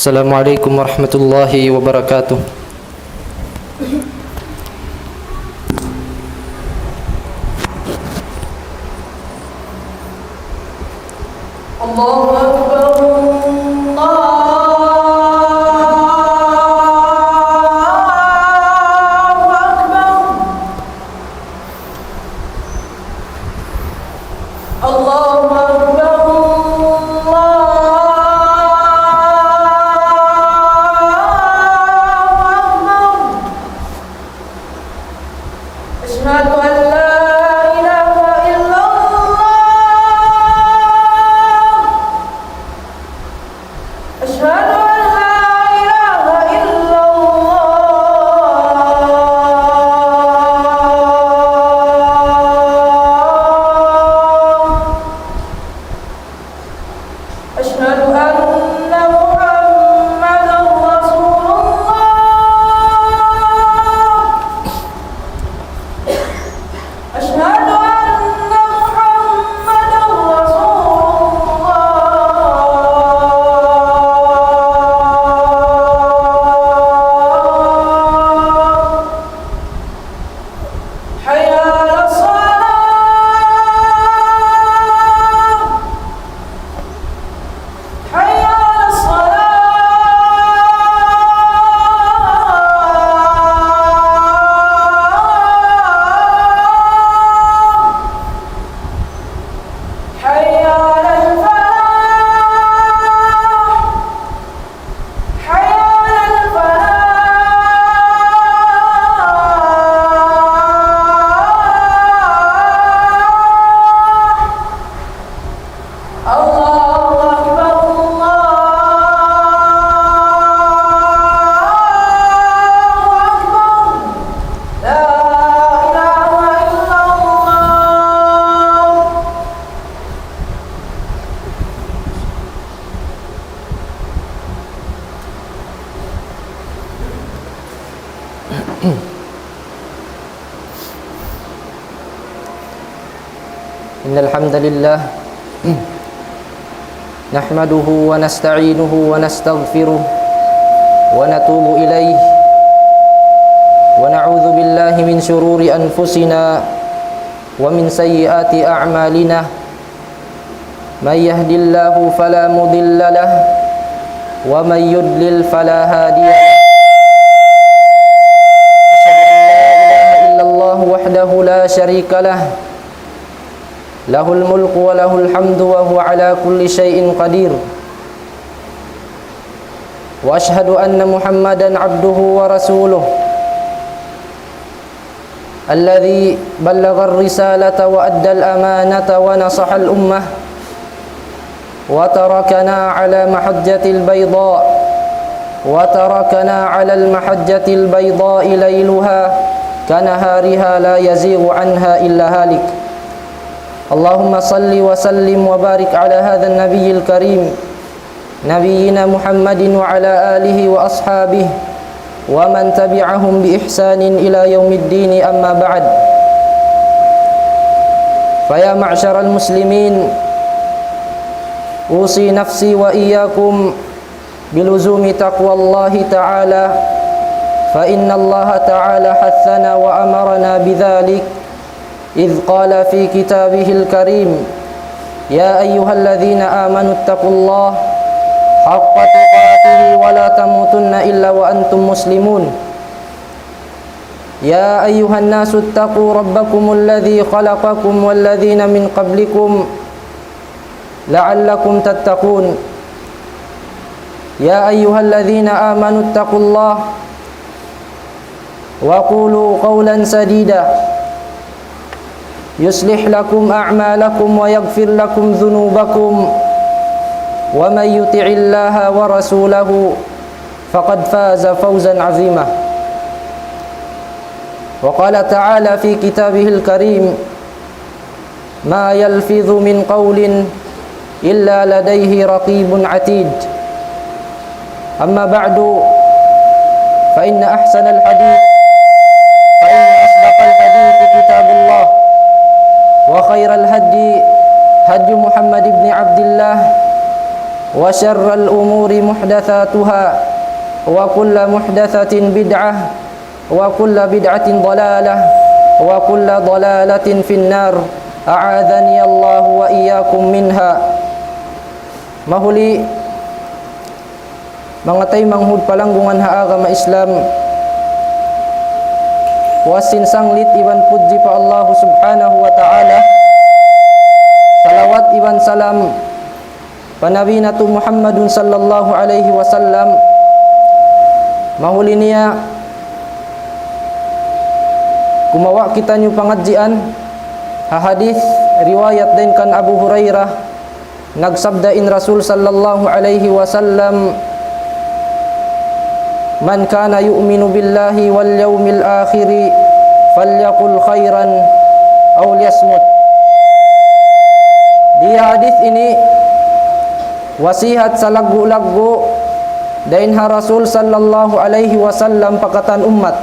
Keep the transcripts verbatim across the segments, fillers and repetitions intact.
السلام عليكم ورحمة الله وبركاته. الله أكبر، الله أكبر. الله أكبر، الله أكبر. أشهد أن لا إله إلا الله. أشهد أن لا إله إلا الله. أشهد أن محمدا رسول الله. أشهد أن محمدا رسول الله. حي على الصلاة. حي على الصلاة. حي على الفلاح. حي على الفلاح. الله أكبر، الله أكبر. لا إله إلا الله. إن الحمد لله نحمده ونستعينه ونستغفره ونتوب إليه، ونعوذ بالله من شرور أنفسنا ومن سيئات أعمالنا. من يهد الله فلا مضل له، ومن يضلل فلا هادي له. أشهد أن لا إله إلا الله وحده لا شريك له، له الملك وله الحمد وهو على كل شيء قدير. وأشهد أن محمدا عبده ورسوله، الذي بلغ الرسالة وأدى الأمانة ونصح الأمة، وتركنا على محجة البيضاء، وتركنا على المحجة البيضاء ليلها كنهارها لا يزيغ عنها إلا هالك. اللهم صل وسلم وبارك على هذا النبي الكريم، نبينا محمد وعلى آله وأصحابه ومن تبعهم بإحسان إلى يوم الدين، أما بعد. فيا معشر المسلمين، أوصي نفسي وإياكم بلزوم تقوى الله تعالى، فإن الله تعالى حثنا وأمرنا بذلك، إذ قال في كتابه الكريم: يا أيها الذين آمنوا اتقوا الله حق تقاته ولا تموتن إلا وأنتم مسلمون. يا أيها الناس اتقوا ربكم الذي خلقكم والذين من قبلكم لعلكم تتقون. يا أيها الذين آمنوا اتقوا الله وقولوا قولا سديدا يصلح لكم أعمالكم ويغفر لكم ذنوبكم ومن يطع الله ورسوله فقد فاز فوزا عظيما. وقال تعالى في كتابه الكريم: ما يلفظ من قول إلا لديه رقيب عتيد. أما بعد، فإن أحسن الحديث، فإن أصدق الحديث كتاب الله، وخير الهدي هدي محمد بن عبد الله، وشر الأمور محدثاتها، وكل محدثة بدعة، وكل بدعة ضلالة، وكل ضلالة في النار. أعاذني الله وإياكم منها. Mahuli, manga taymanghud palanggungan ha agama Islam, puas sin sanglit iban pudji pa Allah Subhanahu wa Ta'ala, salawat iban salam pa Nabi natu' Muhammadun sallallahu alayhi wasallam. Mahuli niya, kumawa' kitaniyu pangadjian ha hadith riwayat dayn kan Abu Hurairah, nagsabda in Rasul sallallahu alayhi wasallam, من كان يؤمن بالله واليوم الآخر فليقل خيرا أو ليصمت. Di ha hadith ini, wasihat salaggu'-laggu' dayn ha Rasul sallallahu alayhi wasallam pa katan ummat.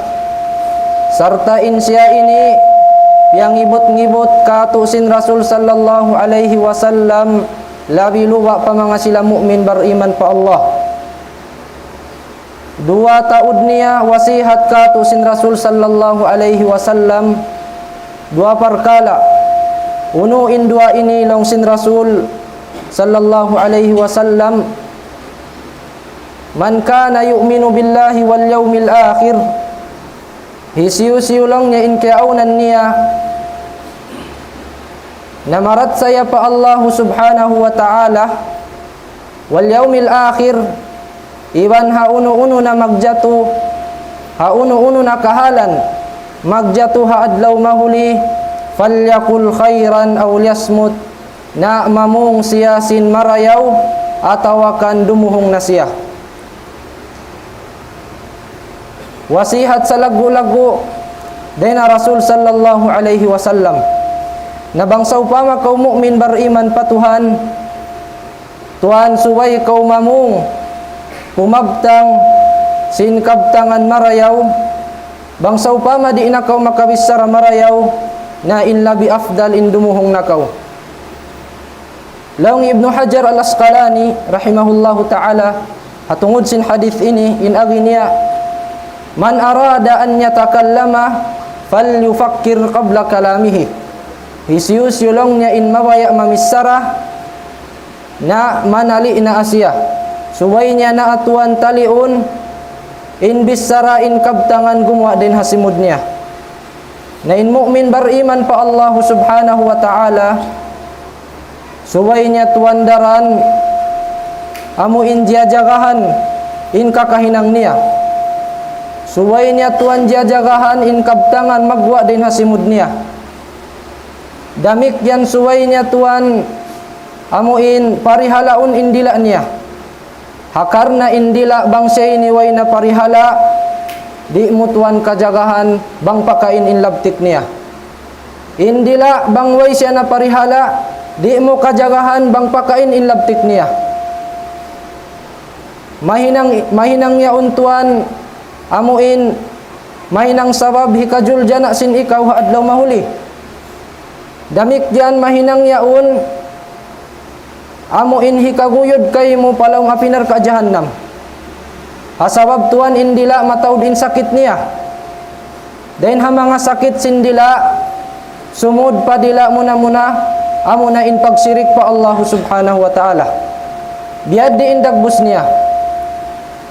Sarta' in siya ini, piyangibut-ngibut kātu' sin Rasul sallallahu alayhi wasallam, labi luba' pa manga sila mu'min bariman pa Allah. Duwa taud niya wasihat kātu' sin Rasul sallallahu alayhi wasallam, duwa parkala'. Unu in duwa ini laung sin Rasul sallallahu alayhi wasallam, من كان يؤمن بالله واليوم الآخر. Hisiyu-siyu laung niya in kiyaawnan niya na marachaya pa Allahu Subhanahu wa Ta'ala, واليوم الآخر, iban ha unu-unu na magjatu, ha unu-unu na kahalan magjatu ha adlaw mahuli, فليقل خيرا أو ليصمت, na mamung siya sin marayaw atawa kan dumuhung na siya. Wasihat salaggu'-laggu' dayn ha Rasul sallallahu alayhi wasallam. Na bang sawpama kaw mu'min bariman pa Tuhan, Tuhan, subay kaw mamung, pumabtang sin kabtangan marayaw, bang sawpama di' na kaw makabichara marayaw, na in labi afdal in dumuhung na kaw. Laung Ibnu Hajar Al-Asqalani rahimahullahu ta'ala, ha tungud sin hadith ini, in agi niya, من أراد أن يتكلم فليفكر قبل كلامه. Hisiyu-siyu laung niya in mabaya' mamichara, na manali' na siya. Subay niya na tuwan taliun in bichara, in kabtangan gumuwa' dayn ha simud niya. Na in mu'min bariman pa Allahu Subhanahu wa Ta'ala, subay niya tuwan daran amu in jiyajagahan in kakahinang niya. Subay niya tuwan jiyajagahan in kabtangan magguwa' dayn ha simud niya. Damikkiyan subay niya tuwan amu in parihalaun in dila' niya. Ha karna' in dila' bang siya ini way na parihala', di' mu tuwan kajagahan bang pakain in labtik niya. In dila' bang way siya na parihala', di' mu kajagahan bang pakain in labtik niya. Mahinang, mahinang yaun tuwan amu in mahinang sabab hikajuljana' sin ikaw ha adlaw mahuli. Damikkiyan mahinang yaun amu in hikaguyud kaymu pa lawm api narka' jahannam. Ha sabab tuwan in dila' mataud in sakit niya. Dayn ha manga sakit sin dila', sumud pa dila' muna-muna, amu na in pagsirik pa Allahu Subhanahu wa Ta'ala. Biya' diin in dagbus niya.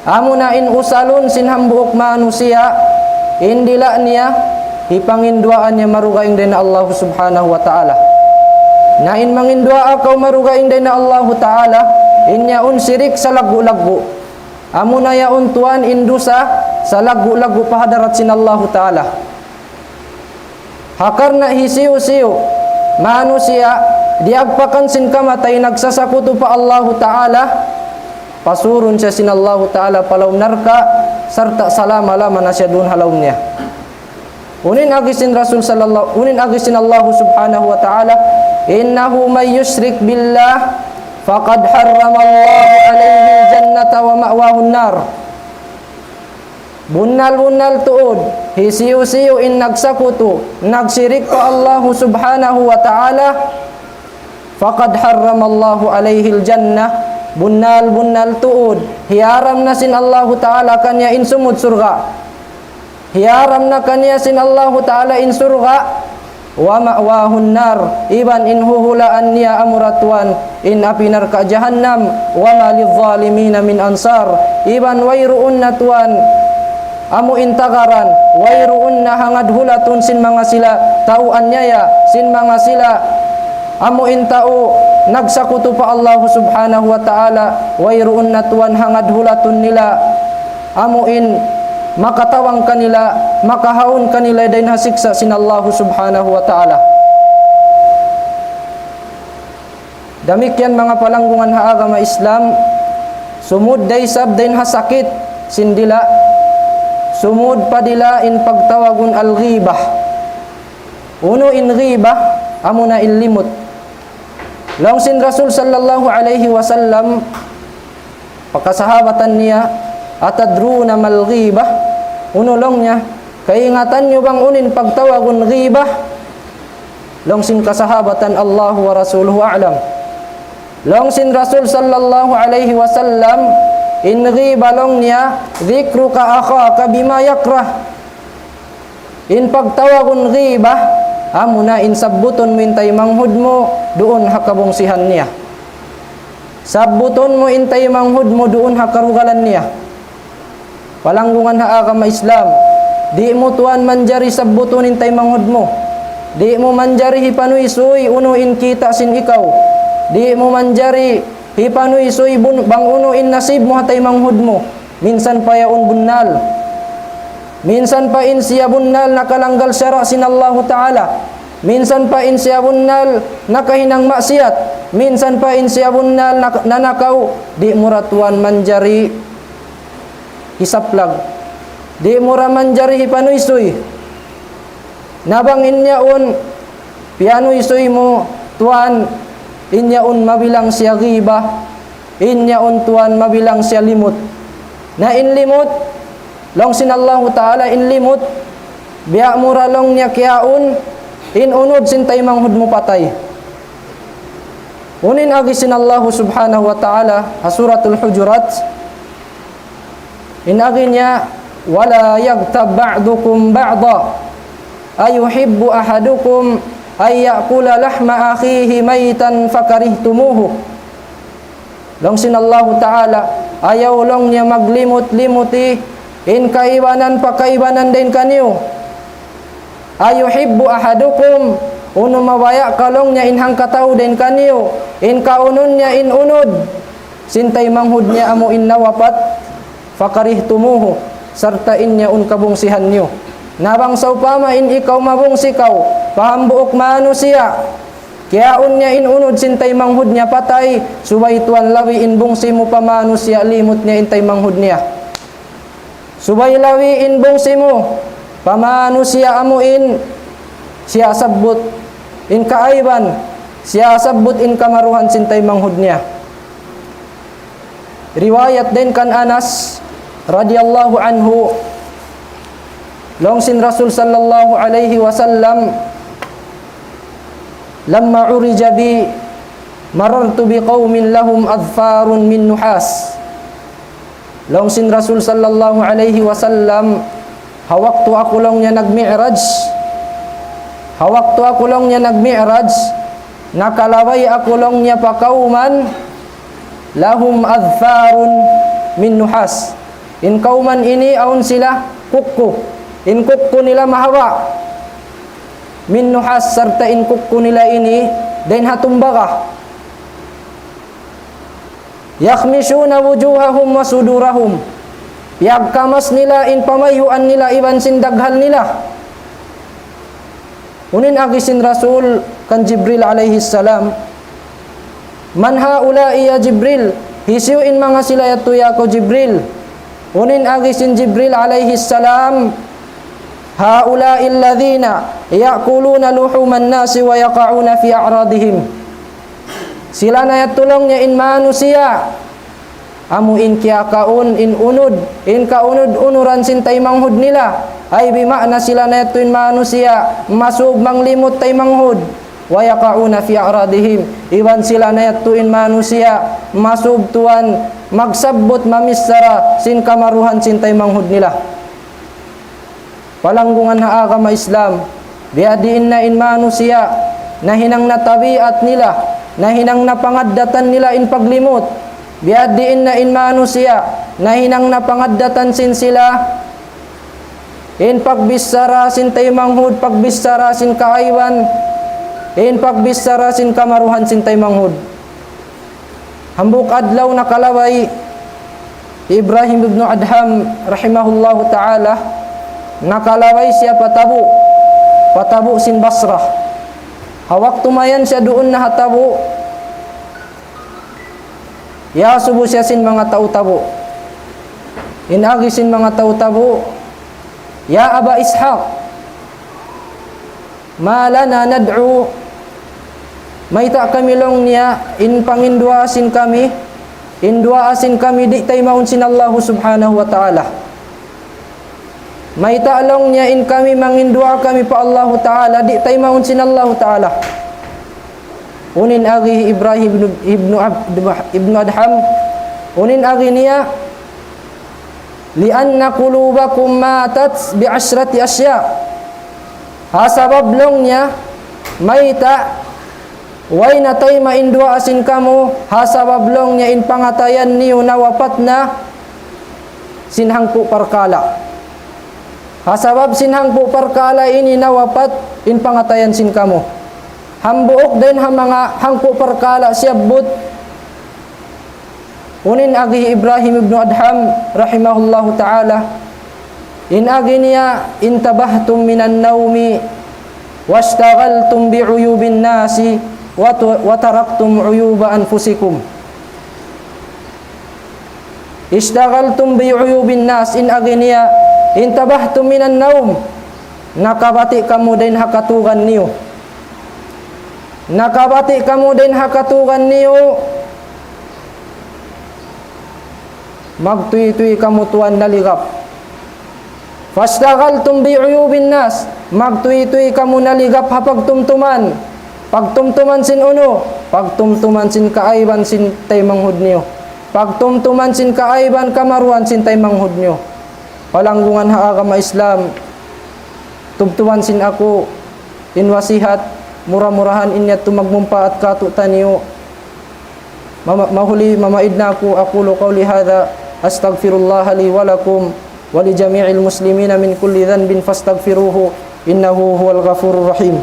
Amu na in usalun sin hambuuk manusiya', in dila' niya, hipanginduwaa niya marugaing dayn ha Allahu Subhanahu wa Ta'ala. Na in manginduwaa kaw marugaing dayn ha Allahu Ta'ala, in yaun sirik salaggu'-laggu'. Amu na yaun tuwan in dusa salaggu'-laggu' pa hadarat sin Allahu Ta'ala. Ha karna' hisiyu-siyu manusiya' diyagpakan sin kamatay nagsasakutu pa Allahu Ta'ala, pasurun siya sin Allahu Ta'ala pa lawm narka', sarta' salama-lama na siya duun ha lawm niya. Unu in agi sin Rasul sallallahu, unu in agi sin Allahu Subhanahu wa Ta'ala, إنه من يشرك بالله فقد حرم الله عليه الجنة ومأواه النار. Bunnal-bunnal tuud, hisiyu-siyu in nagsakutu, nagsirik pa Allahu Subhanahu wa Ta'ala, فقد حرم الله عليه الجنة, Bunnal-bunnal tuud, hiyaram na sin Allahu Ta'ala kaniya in sumud surga'. Hiyaram na kaniya sin Allahu Ta'ala in surga'. ومأواه النار, iban in huhulaan niya amura tuwan in api narka' jahannam. وما للظالمين من أنصار, iban wayruun na tuwan amu in tagaran, wayruun na hangad hulatun sin manga sila tau anyaya, sin manga sila amu in tau nagsakutu pa Allahu Subhanahu wa Ta'ala, wayruun na tuwan hangad hulatun nila amu in makatabang kanila, makahaun kanila dayn ha siksa' sin Allahu Subhanahu wa Ta'ala. Damikkiyan manga palanggungan ha agama Islam, sumud da isab dayn ha sakit sin dila', sumud pa dila in pagtawagun al-ghibah. Unu in ghibah? Amuna in limut. Laung sin Rasul sallallahu alayhi wasallam, pa kasahabatan niya, أتدرون ما الغيبة؟ Unu laung niya, kaingatan niyu bang unu in pagtawagun ghibah? Laung sin kasahabatan, الله ورسوله أعلم. Laung sin Rasul sallallahu alayhi wasallam, in ghibah laung niya, ذكرك أخاك بما يكره. In pagtawagun ghibah, amuna in sabbutun mu in taymanghud mu duun ha kabungsihan niya. Sabbutun mu in taymanghud mu duun ha karugalan niya. Palanggungan ha agama Islam, di' mu tuwan manjari sabbutun in taymanghud mu. Di' mu manjari hipanuysuy unu in kita' sin ikaw. Di' mu manjari hipanuysuy bun-, bang unu in nasib mu ha taymanghud mu. Minsan pa yaun bunnal. Minsan pa in siya bunnal nakalanggal sara' sin Allahu Ta'ala. Minsan pa in siya bunnal nakahinang maksiyat. Minsan pa in siya bunnal nak-, nanakaw. Di' mu ra tuwan manjari hisaplag. Di' mu ra manjari hipanuysuy. Na bang in yaun piyanuysuy mu tuwan, in yaun mabilang siya ghibah, in yaun tuwan mabilang siya limut. Na in limut, laung sin Allahu Ta'ala in limut, biya' mu ra laung niya kiyaun in unud sin taymanghud mu patay. Unu in agi sin Allahu Subhanahu wa Ta'ala ha Suratul Hujurat, in agi niya, ولا يغتب بعضكم بعضا أيحب أحدكم أن يأكل لحم أخيه ميتا فكرهتموه. Laung sin Allahu Ta'ala, ayaw laung niya maglimut-limuti in kaibanan pa kaibanan dayn kaniyu. أيحب أحدكم, unu mabaya' ka laung niya in hangkatau dayn kaniyu, in kaunun niya in unud sin taymanghud niya amu in nawapat, فكرهتموه, sarta' in yaun kabungsihan niyu. Na bang sawpama in ikaw mabungsi kaw pa hambuuk manusiya', kiyaun niya in unud sin taymanghud niya patay, subay tuwan labi in bungsi mu pa manusiya' limut niya in taymanghud niya. Subay labi in bungsi mu pa manusiya' amu in siyasabbut in kaaiban, siyasabbut in kamaruhan sin taymanghud niya. Riwayat dayn kan Anas radiyallahu anhu, laung sin Rasul sallallahu alayhi wasallam, لما عرج بي مررت بقوم لهم أظفار من نحاس. Laung sin Rasul sallallahu alayhi wasallam, ha waktu aku laung niya nag-mi'raj, ha waktu aku laung niya nag-mi'raj, nakalabay aku laung niya pa kawman, لهم أظفار من نحاس. In kawman ini awn sila kukku, in kukku nila mahaba'. من نحاس, sarta' in kukku nila ini dayn ha tumbaga. يخمشون وجوههم وصدورهم. Piyagkamas nila in pamayhuan nila iban sin daghal nila. Unu in agi sin Rasul kan Jibril alayhi salam, من هؤلاء يا جبريل؟ Hisiyu in manga sila yadtu ya kaw Jibril? Unu in agi sin Jibril alayhi salam, هؤلاء الذين يأكلون لحوم الناس ويقعون في أعراضهم. Sila na yadtu laung niya in manusiya' amu in kiyakaun in unud, in kaunud-unuran sin taymanghud nila. Ay bima'na sila na yadtu in manusiya' masub manglimut taymanghud. ويقعون في أعراضهم. Iban sila na yadtu in manusiya', masubtuan, magsabbut, mamichara, sin kamaruhan, sin taymanghud nila. Palanggungan ha agama Islam, biyadiin na in manusiya', nahinang na tabiat nila, nahinang na pangaddatan nila in paglimut. Biyadiin na in manusiya', nahinang na pangaddatan sin sila, in pagbichara sin taymanghud, pagbichara sin kaaiban, in pagbichara sin kamaruhan sin taymanghud. Hambuuk adlaw nakalabay hi Ibrahim ibn Adham rahimahullahu ta'ala, nakalabay siya pa tabu', pa tabu' sin Basra. Ha waktu mayan siya duun na ha tabu', iyasubu siya sin manga tau tabu'. In agi sin manga tau tabu', "يا أبا إسحاق، ما لنا ندعو؟" Mayta' kami, laung niya, in panginduwaa sin kami, in duwaa sin kami di' taymaun sin Allahu Subhanahu wa Ta'ala. Mayta', laung niya, in kami manginduwaa kami pa Allahu Ta'ala, di' taymaun sin Allahu Ta'ala. Unu in agi hi Ibrahim ibn, ibn Ab-, ibn Adham, unu in agi niya, "لأن قلوبكم ماتت بعشرة أشياء." Ha sabab, laung niya, mayta' way na tayma' in duwaa sin kamu, ha sabab, laung niya, in pangatayan niyu nawapat na sin hangpu' parkala'. Ha sabab sin hangpu' parkala' ini nawapat in pangatayan sin kamu. Hambuuk dayn ha manga hangpu' parkala' siyabbut. Unu in agi hi Ibrahim ibn Adham rahimahullahu ta'ala, in agi niya, "انتبهتم من النوم واشتغلتم بعيوب الناس وت-، وتركتم عيوب أنفسكم." "اشتغلتم بعيوب الناس", in agi niya, "انتبهتم من النوم", nakabati' kamu dayn ha katugan niyu. Nakabati' kamu dayn ha katugan niyu, magtuy-tuy kamu tuwan naligap. "فاشتغلتم بعيوب الناس", magtuy-tuy kamu naligap ha pagtumtuman. Pagtumtuman sin unu? Pagtumtuman sin kaaiban sin taymanghud niyu. Pagtumtuman sin kaaiban kamaruhan sin taymanghud niyu. Palanggungan ha agama Islam, tubtuban sin aku in wasihat, mura-murahan in yadtu magmumpaat kātu'niyu. Mama-, mahuli, mamaid na aku, أقول قولي هذا، أستغفر الله لي ولكم ولجميع المسلمين من كل ذنب فاستغفروه إنه هو الغفور الرحيم.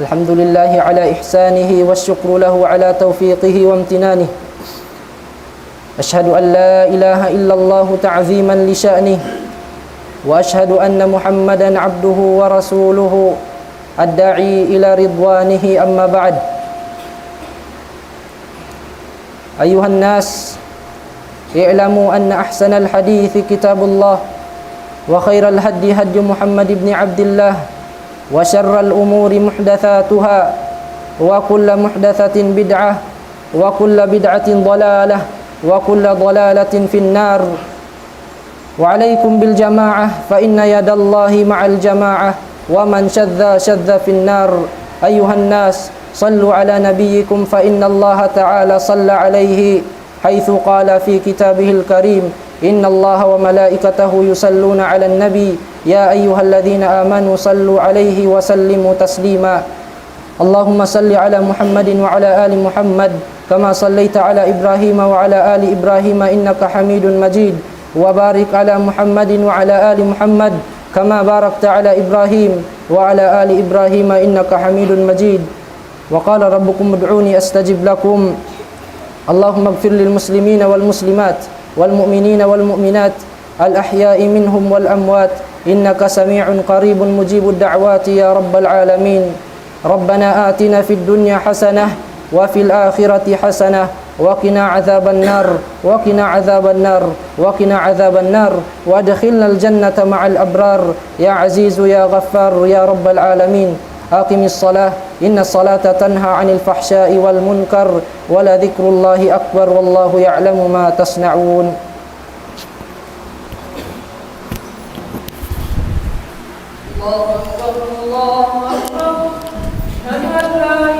الحمد لله على إحسانه والشكر له على توفيقه وامتنانه. أشهد أن لا إله إلا الله تعظيما لشأنه، وأشهد أن محمدا عبده ورسوله الداعي إلى رضوانه، أما بعد. أيها الناس، اعلموا أن أحسن الحديث كتاب الله، وخير الهدي هدي محمد بن عبد الله، وشر الأمور محدثاتها، وكل محدثة بدعة، وكل بدعة ضلالة، وكل ضلالة في النار. وعليكم بالجماعة، فإن يد الله مع الجماعة، ومن شذ شذ في النار. أيها الناس، صلوا على نبيكم، فإن الله تعالى صلى عليه حيث قال في كتابه الكريم: إن الله وملائكته يصلون على النبي، يا أيها الذين آمنوا صلوا عليه وسلموا تسليما. اللهم صل على محمد وعلى آل محمد كما صليت على إبراهيم وعلى آل إبراهيم إنك حميد مجيد، وبارك على محمد وعلى آل محمد كما باركت على إبراهيم وعلى آل إبراهيم إنك حميد مجيد. وقال ربكم ادعوني أستجب لكم. اللهم اغفر للمسلمين والمسلمات والمؤمنين والمؤمنات الأحياء منهم والأموات إنك سميع قريب مجيب الدعوات يا رب العالمين. ربنا آتنا في الدنيا حسنة وفي الآخرة حسنة وقنا عذاب النار، وقنا عذاب النار، وقنا عذاب النار، وأدخلنا الجنة مع الأبرار، يا عزيز يا غفار يا رب العالمين. أقم الصلاة، إن الصلاة تنهى عن الفحشاء والمنكر، ولذكر الله أكبر، والله يعلم ما تصنعون. الله أكبر.